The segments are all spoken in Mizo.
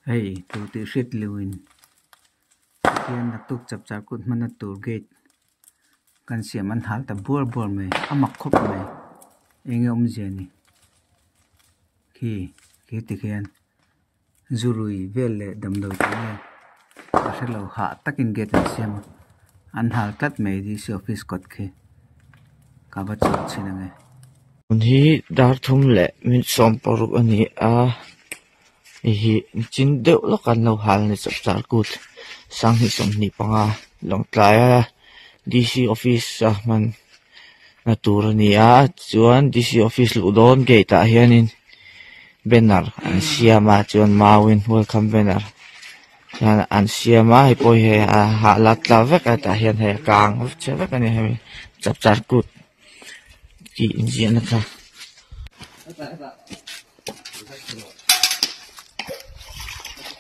Hei tur tih hriat loin hian naktuk chapchar kut hmanna tur gate kan siam an hal ta buar buar mai a mak khawp mai eng nge awmzia ni khi khi tikhian zurui vel leh damdawi tih vel ka hrelo hah takin gate an siam a an hal tlat mai D C office kawt khi ka va chhuah chhin ang e. Tun hi dar thum leh minute sawm paruk a ni a hei hi chin deuh lawk an lo hal a ni chapchar kut sanghnih sawmhnih panga lawngtlai a D C office a hman na tur a ni a chuan D C office luh dawn gate ah hianin banner an siam a chuan mauin welcome banner hian an siam a hei pawh hi hei a hah la tla vek a tah hian hei a kang chhe vek a ni hemi chapchar kut tih inziahna kha.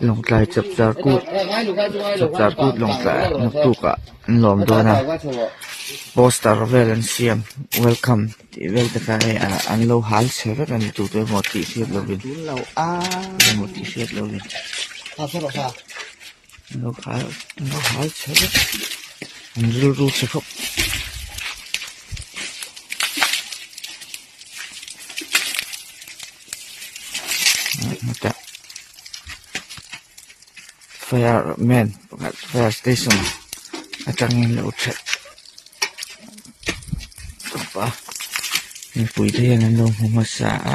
Lawngtlai chapchar kut chapchar kut lawngtlai naktuk ah an lawm dawn a poster vel an siam welcome tih vel te kha hei an lo hal chhe vek a ni tu te emaw tih hriat lovin emaw tih hriat lovin an lo hal an lo hal chhe vek an rilru chhe khawp. Fireman pakhat fire station atangin lo that tawp a mipui te hian an lo hmu hmasa a.